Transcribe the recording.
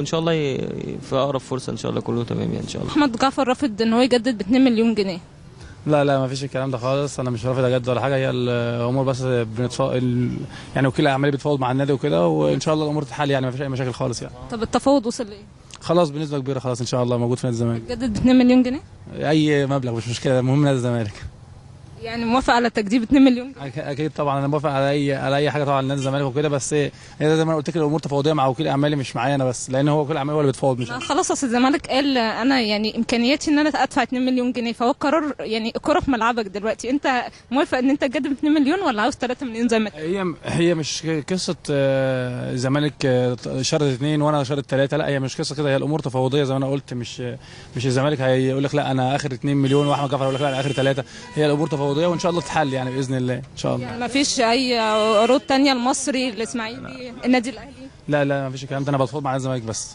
وان شاء الله في اقرب فرصة ان شاء الله كله تمام يعني ان شاء الله. احمد جعفر رافض ان هو يجدد ب 2 مليون جنيه. لا لا، ما فيش الكلام ده خالص، انا مش رافض اجدد ولا حاجة، هي الامور بس يعني وكيل اعمالي بيتفاوض مع النادي وكده، وان شاء الله الامور تتحل يعني، ما فيش اي مشاكل خالص يعني. طب التفاوض وصل لايه؟ خلاص بنسبة كبيرة خلاص ان شاء الله موجود في نادي الزمالك. تجدد ب 2 مليون جنيه؟ اي مبلغ مش مشكلة، المهم نادي الزمالك. يعني موافق على تجديد 2 مليون جنيه؟ اكيد طبعا انا موافق على اي حاجة طبعا نادي الزمالك وكده، بس هي زي ما انا قلت لك الامور تفاوضيه مع وكيل اعمالي مش معايا انا بس، لان هو وكيل اعمالي هو اللي بيتفاوض مش انا. خلاص اصل الزمالك قال انا يعني امكانياتي ان انا ادفع 2 مليون جنيه، فهو القرار يعني الكره في ملعبك دلوقتي، انت موافق ان انت تجدد 2 مليون ولا عاوز 3 مليون زي ما هي مش قصة الزمالك شرط 2 وانا شرط 3، لا هي مش قصة كده، هي الامور تفاوضيه زي ما انا قلت، مش الزمالك هيقول لك لا انا اخر 2 مليون واحمد جعفر هيقول لك لا انا اخر 3، هي الامور تفاوضيه وان شاء الله تتحل يعني باذن الله ان شاء الله. يعني ما فيش اي عروض ثانية المصري الاسماعيلي النادي الاهلي؟ لا لا ما فيش الكلام ده، انا بتفاوض مع الزمالك بس.